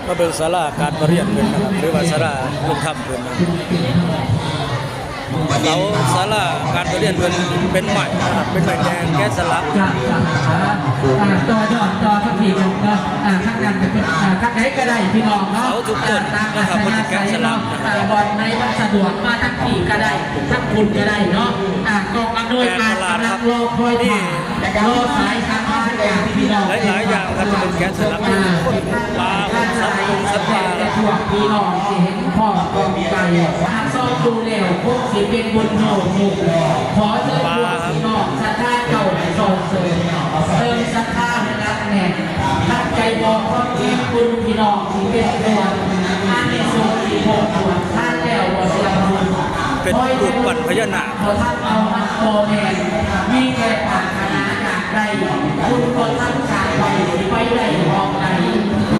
ມາເບິ່ງສາລາການປະຮຽນເພິ່ນນະຄັບ ຫຼືວ່າສາລາລົງທຳເພິ່ນນະ. ເສົາສາລາການປະຮຽນເພິ່ນເປັນໄມ້ນະຄັບ ເປັນໄມ້ແກະສລັກ. ອ່າ ຕໍ່ຍອດຕໍ່ທັງພີ້ເນາະ ອ່າ ທາງນັ້ນກໍເປັນ ອ່າ ທາງໃດກໍໄດ້ພີ່ນ້ອງເນາະ ເສົາທຸກຕົ້ນນະຄັບ ເພິ່ນແກະສລັກນະຄັບ ບ່ອນໃດມັນສະດວກມາທັງພີ້ກໍໄດ້ ທັງພຸ້ນກໍໄດ້ເນາະ. ອ່າ ກອງອຳນວຍການກຳລັງລໍຄອຍຖ້າ ລໍສາຍສາມານຈາກພີ່ນ້ອງ ຫຼາຍໆຢ່າງຄັບ ທີ່ເພິ່ນແກະສະຫຼັກ ອ່າ ປາ ສັດ ສັດປ່າ ແລະ ພວກພີ່ນ້ອງທີ່ເຫັນພ້ອມຕ້ອງໃຈ ຫາກຊອງດູແລ້ວຄົງຊິເປັນບຸນໂຍມຸກ ຂໍເຊີນພວກພີ່ນ້ອງສັດທາເຈົ້າໃຫ້ຊ່ອຍເສີມ ເສີມສັດທາໃຫ້ໜັກແໜ້ນ ທັງໃຈບອກຄວາມແຂງຄຸນພີ່ນ້ອງທີ່ເປັນສ່ວນ ອານິສົງທີ່ພວກທ່ານແລ້ວບໍ່ເຊື່ອບຸນ ເປັນຮູບປັ້ນພະຍານາກ ຂໍທັກເອົາມັນບໍ່ແມ່ນ ມີແຕ່ປາດຖະໜາຢາກໄດ້